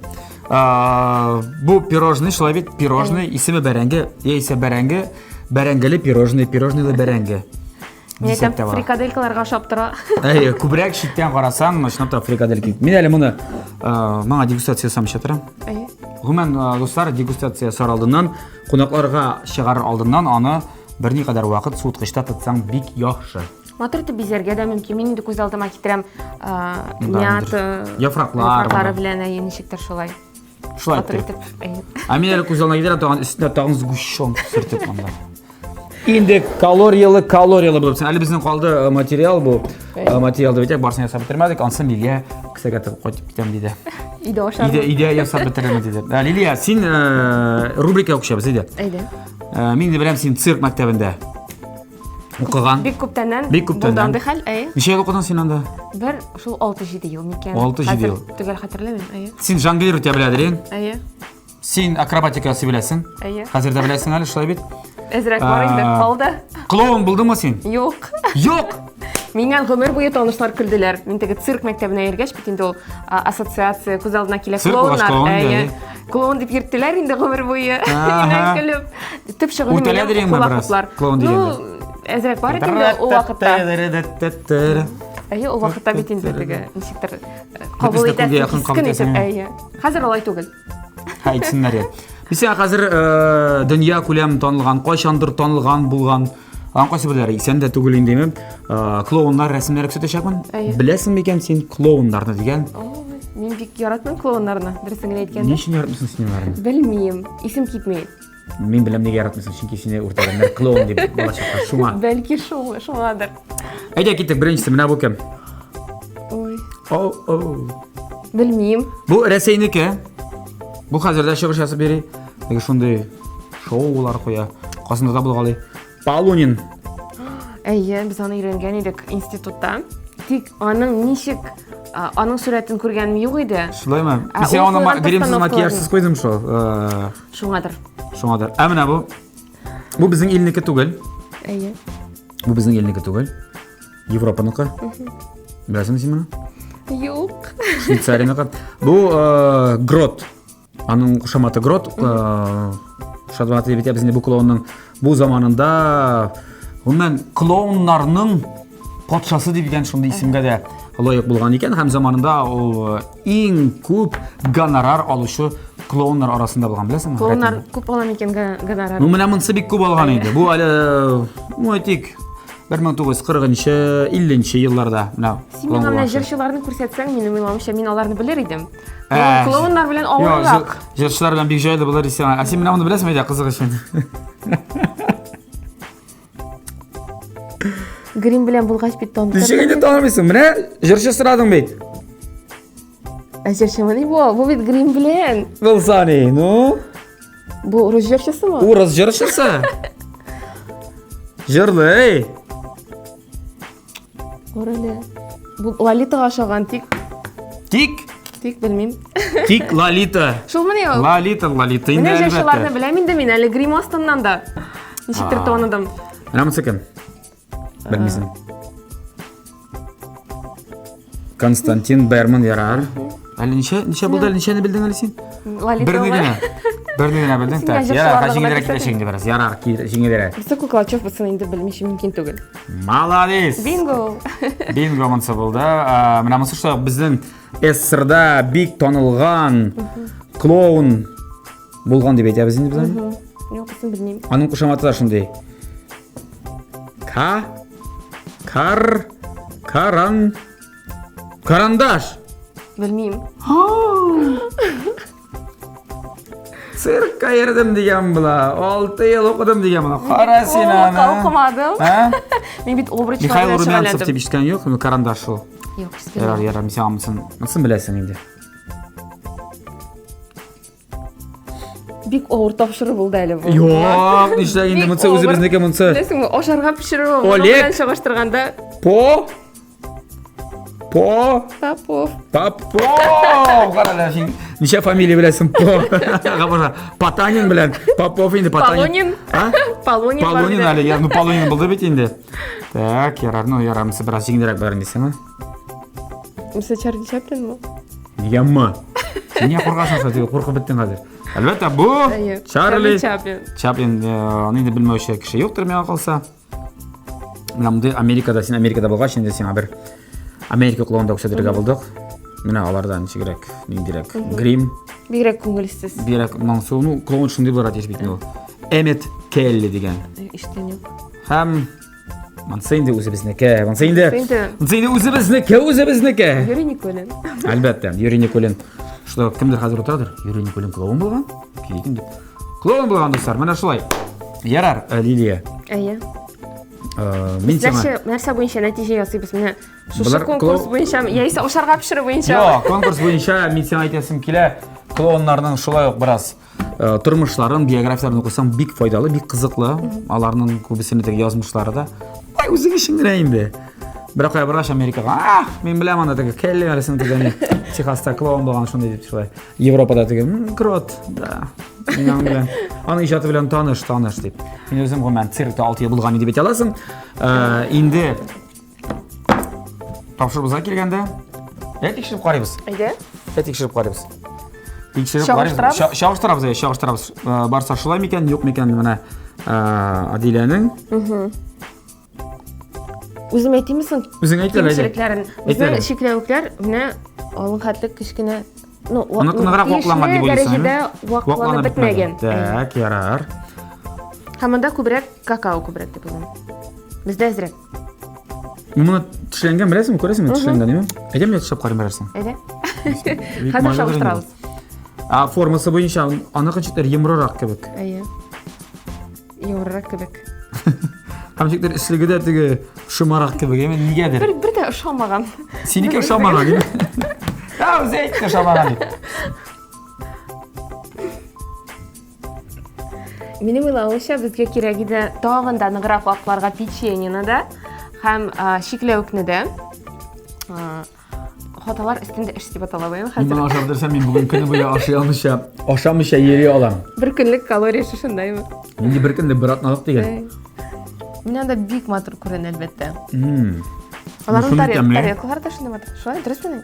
Бу пирожный, шулай бит, пирожный, исеме бәрәңге, яисә бәрәңге, бәрәңгеле пирожный, пирожныйлы бәрәңге. Мин әйтәм, фрикаделькаларга ошап тора. Әйе, күбрәк читтән карасаң, чынлап та фрикаделька. Мин әле моны моңа дегустация ясамыйча торам. Әйе. Гомумән, дуслар, дегустация ясар алдыннан, кунакларга чыгарыр алдыннан аны берникадәр вакыт суыткычта тотсаң бик яхшы. Матур итеп бизәргә дә мөмкин. Мин инде күз алдыма китерәм, мята, яфраклар, яфраклары белән, әйе, ничектер шулай. Шулай итеп. Ә мин әле күз алдына китерәм, тагын өстенә тагын сгущенка сөртеп анда. Инде калориялы калориялы булып. Әле безнең калды э, материал бу. Э, материал дип әйтәк, барысын ясап бетермәдек. Ансын Лилия кесәгә тыгып кайтып китәм диде. Өйдә ашармын. Өйдә өйдә ясап бетерермен диде. Ә, Лилия, син э, рубрика укышабыз, әйдә. Әйдә. Мин дә беләм, син цирк мәктәбендә укыган. Бик күптәннән. Бик күптәннән. Булды андый хәл, әйе. Ничә ел укыдың син анда? Бер шул 6-7 ел микән? 6-7 ел. Төгәл хәтерләмим, әйе. Син жонглировать итә беләдер, Әйе. Син акробатика ясый беләсең. Әйе. Хәзер дә беләсең әле, шулай бит? Әзрәк бар инде, калды. Клоун булдыңмы син? Юк. Юк! Миннән гомер буе танышлар көлделәр. Мин теге цирк мәктәбенә йөргәч, бит инде ул ассоциация күз алдына килә клоуннар. Әйе. Клоун дип йөрттеләр инде гомер буе. Миннән көлеп. Төп шөгылем минем хула-хуплар. Клоун дигәндә. Ну, әзрәк бар иде инде ул вакытта. Әйе, ул вакытта бит инде теге ничектер кабул итәсең, кискен итеп. Әйе. Хәзер алай түгел. Әйтсеннәр я. Мин сиңа хәзер э, дөнья күләм танылган, кайчандыр танылган булган, аның кайсы берләре исән дә түгел инде, э, клоуннар рәсемнәре күрсәтәчәкмен. Беләсең микән син клоуннарны дигән? Мин бик яратмыйм клоуннарны, дөресен генә әйткәндә. Ни өчен яратмыйсың син аларны? Белмим, исем китми. Мин беләм нигә яратмыйсың, чөнки сине үртәгәннәр клоун дип балачакта шуңа. Бәлки шул, шуңадыр. Әйдә киттек, беренчесе менә бу кем? Ой. Оу, оу. Белмим. Бу Рәсәйнеке. Бу хәзер дә чыгыш ясап йөри. Теге шундый шоулар куя. Казанда да булгалый. Полунин. Әйе, без аны өйрәнгән идек институтта. Тик аның ничек аның сурәтен күргәнем юк иде. Шулаймы? Мин сиңа аны гримсыз макияжсыз куйдым шул. Э, Шуңадыр. Шуңадыр. Ә менә бу. Бу безнең илнеке түгел. Әйе. Бу безнең илнеке түгел. Европаныкы. Беләсеңме син моны? Юк. Швейцарияныкы. Бу э, Грот. Аның кушаматы Грот. Э, кушаматы дип әйтәбез инде бу клоунның. Бу заманында гомумән клоуннарның патшасы дигән шундый исемгә дә лаек булган икән һәм заманында ул э, иң күп гонорар алучы клоуннар арасында булган, беләсеңме? Клоуннар күп ала микән гонорар? Ну, менә монысы бик күп алган инде. Бу әле, ну, әйтик, 1940-нчы, 50-нче елларда менә. Син миңа менә җырчыларны күрсәтсәң, минем уйлавымча, мин аларны белер идем. Ә, клоуннар белән авыррак. Җырчылар белән бик җайлы булыр дисең. Ә син менә моны беләсеңме, әйдә, кызык өчен. Грим белән булгач бит танытыр. Ничек инде танымыйсың? Менә җырчы сорадың бит. Ә җырчымыни бу? Бу бит грим белән. Булса ни, ну? Бу урыс җырчысымы? Урыс җырчысы. Җырлый. Күр әле. Бу Лолитага ошаган тик. Тик? Тик белмим. Тик Лолита. Шулмыни ул? Лолита, Лолита инде Менә җырчыларны беләм инде мин әле грим астыннан да. Ничектер таныдым. Менә монысы кем? Белмисең. Константин Берман ярар. Әле ничә, ничә булды әле ничәне белдең әле син? Лолита. Берне генә. Берне генә белдең. Так, ярар, җиңелрәк китәчәк инде бераз. Ярар, җиңелрәк. Берсе Куклачев булсын инде белмичә мөмкин түгел. Молодец! Бинго! Бинго монысы булды. Менә монысы шулай безнең СССРда бик танылган клоун булган дип әйтәбез инде без аны. Юк, исем белмим. Аның кушаматы да шундый. Ка Кар Каран Карандаш. Белмим. Циркка йөрдем дигән була. 6 ел укыдым дигән була. Кара син аны. Укымадым. Мин бит обручлар Михаил Румянцев дип ишеткән юк, ну карандаш ул. Юк, ишеткән. Ярар, ярар, мин сиңа монысын, монысын беләсең инде. Бик авыр тапшыру булды әле бу. Юк, нишләк инде, монысы үзебезнеке, монысы. Беләсеңме, ашарга пешерү моның белән чагыштырганда. По По Попов. Попов! Кара син ничә фамилия беләсең? По. Габара. Потанин белән Попов инде Потанин. Полунин. Полунин. Полунин әле, я, ну Полунин булды бит инде. Так, ярар, ну ярар, монысы бераз җиңелрәк булыр инде сиңа. Монысы Чарли Чаплинмы? Нигә м? Син нигә куркасың шулай? Куркып беттең хәзер. Әлбәттә, бу Чарли Чаплин. Чаплин, аны инде белмәүче кеше юктыр миңа калса. Менә мондый Америкада, син Америкада булгач, инде сиңа бер Америка клоун да күрсәтергә булдык. Менә аларда ничегрәк, ниндирәк грим. Бигрәк күңелсез. Бигрәк моңсу. Ну, клоун шундый булырга тиеш бит инде ул. Эммет Келли дигән. Ишеткән юк. Һәм монысы инде үзебезнеке. Монысы инде. Монысы инде үзебезнеке, үзебезнеке. Юрий Никулин. Әлбәттә, Юрий Никулин. Что, кемдер хәзер утырадыр? Юрий Никулин клоун булган? Килгән дип. Клоун булган дуслар, менә шулай. Ярар, э, Лилия. Әйе. Э, мин сиңа Нәрсә, нәрсә буенча нәтиҗә ясыйбыз? Менә шушы Болар конкурс клоун- буенча, яисә ашарга пешерү буенча. Юк, конкурс буенча мин сиңа әйтәсем килә, клоуннарның шулай ук бераз э, тормышларын, биографияләрен укысаң бик файдалы, бик кызыклы. Аларның күбесенең теге язмышлары да. Ай, үзең өчен генә инде. Бер кая баргач Америкага, ах, мин беләм анда теге Келли нәрсәне теге ни, Техаста клоун булган шундый дип шулай. Европада теге, крот, да. Мин аның белән, аның иҗаты белән таныш, таныш дип. Мин үзем гомумән циркта 6 ел булган дип әйтә аласың. Э, инде тапшырубызга килгәндә, әйдә тикшереп карыйбыз. Әйдә. Әйдә тикшереп карыйбыз. Тикшереп карыйбыз. Чагыштырабыз, әйдә, чагыштырабыз. Э, барса шулай микән, юк микән менә э, Адиләнең. Үзем әйтимме соң? Үзең әйт әле. Кимчелекләрен. Безнең чикләвекләр менә алың хәтле кечкенә, ну, Аныкы ныграк вакланган дип уйлыйсың, дәрәҗәдә вакланып бетмәгән. Так, ярар. Һәм монда күбрәк какао күбрәк дип уйлыйм. Бездә әзрәк. Моны төшләнгән беләсеңме, күрәсеңме, төшләнгән, әйме? Әйдә, менә төшләп карыйм берәрсен. Әйдә. Хәзер чагыштырабыз. А формасы буенча аныкы ничектер йомрырак кебек. Әйе. Йомрырак кебек. Һәм ничектер эчлеге дә теге шомарак кебек, әйме, нигәдер. Бер, бер дә ошамаган. Синеке ошамаган, әйме? Ә, үзе әйтте ошамаган дип. Минем уйлавымча, безгә кирәк иде тагын да ныграк вакларга печеньены да һәм чикләвекне дә. Хаталар өстендә эш дип атала бу, хәзер. Мин ашап бетерсәм, мин бүген көне буе ашый алмыйча, ашамыйча йөри алам. Бер көнлек калория шушындаймы? Нинди бер көнлек, бер атналык дигән. Менә анда бик матур күренә, әлбәттә. Аларның тарелкалары да шундый матур. Шулай, дөресме?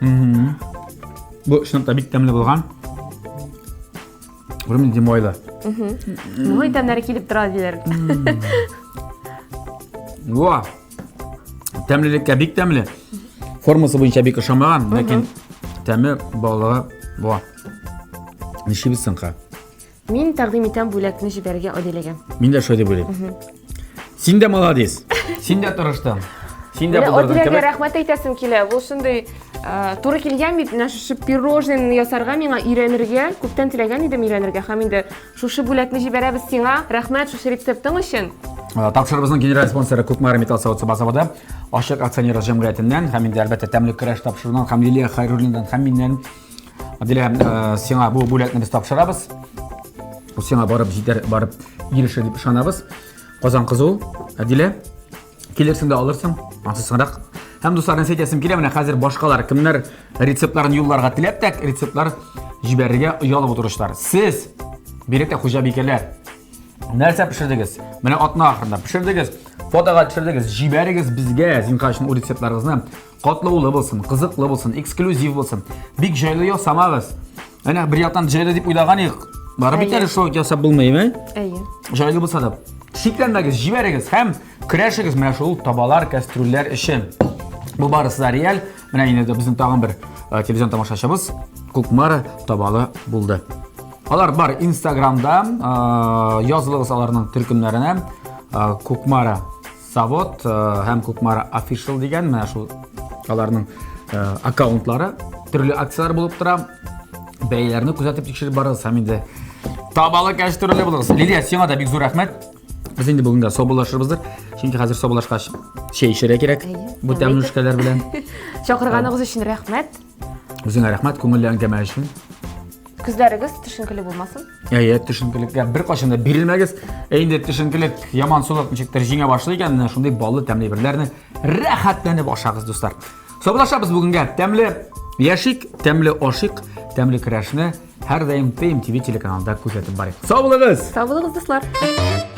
Бу чынлап та бик тәмле булган. Күрмин ди майлы. Май тәмнәре килеп тора диләр. Во. Тәмлелеккә бик тәмле. Формасы буенча бик ошамаган, ләкин тәме балыгы во. Нишлибез соң ка? Мин тәкъдим итәм бүләкне җибәрергә Адиләгә. Мин дә шулай дип уйлыйм. Син дә молодец. Син дә тырыштың. Син дә булдырдың Адиләгә кебек. рәхмәт әйтәсем килә. Бу шундый туры килгән бит менә шушы пирожный ясарга миңа өйрәнергә, күптән теләгән идем өйрәнергә һәм инде шушы бүләкне җибәрәбез сиңа. Рәхмәт шушы рецептың өчен. Тапшырыбызның генераль спонсоры Кукмара металл савыт саба заводы, ачык акционерлар җәмгыятеннән һәм инде әлбәттә тәмле көрәш тапшыруыннан һәм Лилия Хайруллинадан һәм миннән. Адилә, сиңа бу бүләкне без тапшырабыз. Ул сиңа барып җитәр, барып ирешер дип ышанабыз. Казан кызы ул, Адилә. Килерсең дә алырсың, ансы соңрак. Һәм дуслар, нәрсә әйтәсем килә, менә хәзер башкалар кемнәр рецептларын юлларга теләп тә рецептлар җибәрергә оялып утыручылар. Сез, бигрәк тә хуҗабикәләр, нәрсә пешердегез? Менә атна ахырында пешердегез, фотога төшердегез, җибәрегез безгә, зинһар өчен, ул рецептларыгызны. Катлаулы булсын, кызыклы булсын, эксклюзив булсын. Бик җайлы ясамагыз. Әнә бер яктан җайлы дип уйлаган идек. Барып бит әле шулай ясап булмыймы? Әйе. Җайлы булса да. Шикләнмәгез, җибәрегез һәм көрәшегез менә шул табалар, кәстрүлләр өчен. Бу барысы да реаль. Менә инде безнең тагын бер э, телевизион тамашачыбыз Кукмара табалы булды. Алар бар Инстаграмда, э, язылыгыз аларның төркемнәренә. Э, Кукмара Завод һәм Кукмара Official дигән менә шул аларның аккаунтлары төрле акцияләр булып тора. Бәяләрне күзәтеп тикшереп барыгыз һәм инде табалы кәчтүрле булыгыз. Лилия, сиңа да бик зур рәхмәт. Без инде бүгенгә саубуллашырбыздыр. Чөнки хәзер саубуллашкач чәй эчәргә кирәк. Бу тәмлүшкәләр белән. Чакырганыгыз өчен рәхмәт. Үзеңә рәхмәт, күңелле әңгәмә өчен. Күзләрегез төшенкеле булмасын. Әйе, төшенкелеккә беркайчан да бирелмәгез. Ә инде төшенкелек, ямансулык ничектер җиңә башлый икән, менә шундый баллы тәмле әйберләрне рәхәтләнеп ашагыз, дуслар. Саубуллашабыз бүгенгә. Тәмле яшик, тәмле ашыйк, тәмле көрәшне һәрдаим TMTV телеканалында күзәтеп барыйк. Сау булыгыз! Сау булыгыз, дуслар!